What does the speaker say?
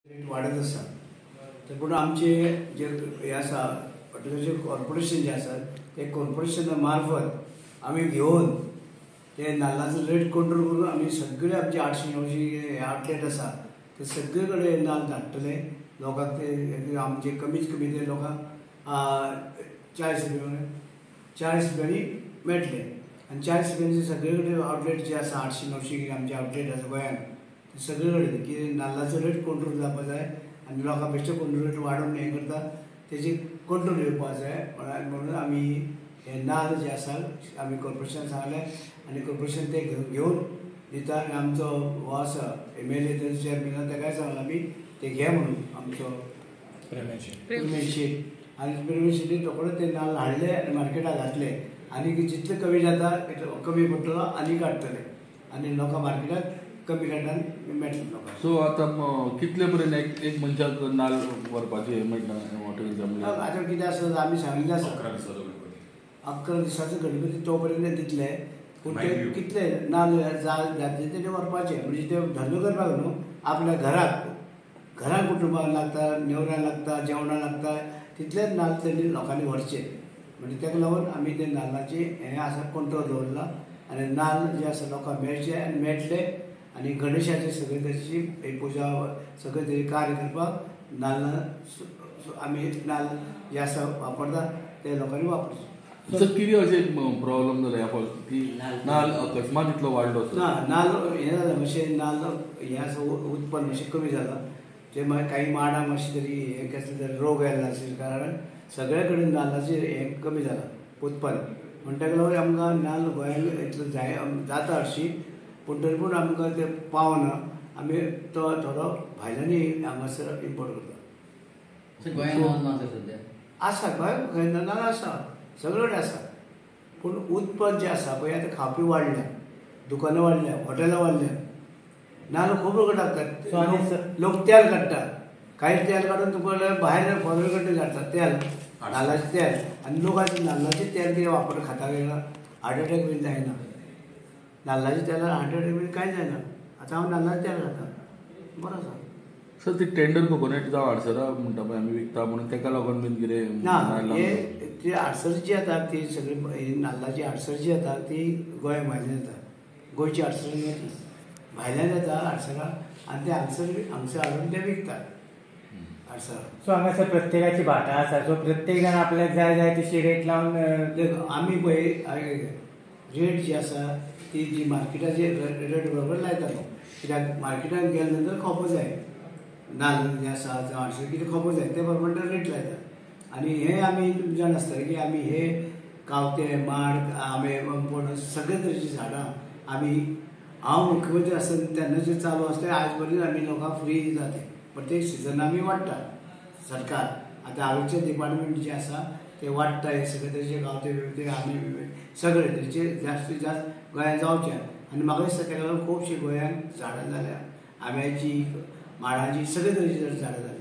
Rate वाडत आसा. तर पूण आमचे जे हे आसा हॉटेलाचे कॉर्पोरेशन जे आसा ते कॉर्पोरेशना मार्फत आमी घेवन ते नाल्लाचो रेट कंट्रोल करून आमी सगळे आमचे 800-900 हे आउटलेट आसा ते सगळे कडेन नाल्ल धाडटले लोकांक. ते आमचे कमीत कमी ते लोकांक 40 रुपया 40 रुपयांनी मेळटले आनी 40 रुपयांचे सगळे कडेन आउटलेट जे आसा 800-900 कितें आमचे आउटलेट आसा गोंयांत ते सगळे कडेन की नाल्लाचो रेट कंट्रोल जावपा जाय आनी लोकां बेश्टे कंट्रोल रेट वाडोवन हें करता तेजी कंट्रोल येवपा जाय. म्हणून आमी हे नाल्ल जे आसा आमी कॉर्पोरेशन सांगलें आनी कॉर्पोरेशन ते घेवन दिता. आनी आमचो हो आसा MLA तेजो चेअरमॅन ताकाय सांगलां आमी ते घे म्हणून आमचो प्रेमेश शेट आनी प्रेमेश शेटीन रोखडो ते नाल्ल हाडले आनी मार्केटाक घातले आनी जितले कमी जाता तितलो कमी पडटलो आनी काडटले आनी लोकां मार्केटाक कमी रेटान मेळटले लोकांक. सो आतां कितले पर्यंत एक मनशाक नाल्ल व्हरपाचें मेळटा हॉटेल? आतां कितें आसा आमी सांगिल्लें आसा 11 दिसाचो गणपती तो पर्यंत दितले, पूण ते कितले नाल्ल जातले ते व्हरपाचे. म्हणजे ते धंदो करपाक न्हू, आपल्या घराक घरान कुटुंबाक लागता, नेवऱ्यांक लागता, जेवणाक लागता, तितलेच नाल्ल तेणी लोकांनी व्हरचे. म्हणजे ताका लागून आमी ते नाल्लाची हें आसा कंट्रोल दवरला आनी नाल्ल जे आसा लोकांक मेळचे आनी मेळटले आनी गणेशाचे सगळे ताची पुजा सगळे तेजें कार्य करपाक नाल्ल आमी नाल्ल जे आसा वापरता ते लोकांनी वापरचे. सर कितें अशें प्रॉब्लम जाला ह्या फावट की नाल्ल अकस्मात इतलो वाडलो? ना, नाल्ल हें जालें मातशें नाल्ल हें आसा उत्पन्न मातशें कमी जालां. ते मागीर काही माडां मातशें तरी हें कसलें तरी रोग आयिल्लो आशिल्ल्या कारणान सगळे कडेन नाल्लाचें हें कमी जालां उत्पन्न. म्हण ताका लागून आमकां नाल्ल गोंयांत इतलो जाय जाता हरशीं, पूण तरी पूण आमकां तें पावना. आमी तो थोडो भायल्यांनी हांगासर इम्पोर्ट करता. गोंयांत आसा, गोंयांत नाल्ल आसा, सगळे कडेन आसा, पूण उत्पन्न जें आसा पळय आतां खावपी वाडल्या, दुकानां वाडल्या, हॉटेलां वाडल्या, नाल्ल खूब कडेन लागतात. लोक तेल काडटात, कांय तेल काडून तुका भायर फॉरेन कंट्रीज हाडटात तेल, नाल्लाचें तेल. आनी लोक आतां नाल्लाचें तेल कितें वापर खाता गेल्यार हार्ट एटॅक बीन जायना. नाल्लाचें तेलान हार्ट एटॅक बीन कांय जायना. आतां हांव नाल्लाचें तेल खाता, बरो आसा. सर ती टेंडर कोकोनट जावं आडसरां म्हणटा पळय आमी विकता म्हणून ताका लागून बीन कितें ना? हे ती आडसर जी येता ती सगळी नाल्लाची आडसर जी येता ती गोंया भायल्यान येता, गोंयची आडसर येता, भायल्यान येता आडसरां आनी ते हांगसर हांगसर हाडून ते विकतात आडसरां. सो हांगासर प्रत्येकाची भाटां आसा, सो प्रत्येक जाण आपल्याक जाय जाय तशी रेट लावन आमी पळय रेट जी आसा ती जी मार्केटाची रेट बरोबर लायता न्हू, कित्याक मार्केटान गेल्या नंतर खपो जाय नाल्ल जें आसा जावं आडसर कितें खपो जाय ते प्रमाणे रेट लायता. आनी हें आमी जाण आसतलें की आमी हे कावते, माड, आंबे, पणस सगळे तरेचीं झाडां आमी हांव मुख्यमंत्री आसतना तेन्ना जें चालू आसता आयज पर्यंत आमी लोकांक फ्री दिता. ते प्रत्येक सिजन आमी वाडटा सरकार. आतां हांवें डिपार्टमेंट जें आसा ते वाडटा हे सगळे तरेचे गांवते बिवते आंबे बिंबे सगळे तरेचे जास्तीत जास्त गोंयांत जावचे. आनी म्हाका दिसता ताका लागून खुबशीं गोंयांत झाडां जाल्या, आंब्याची, माडाची, सगळे तरेची झाडां जाल्या.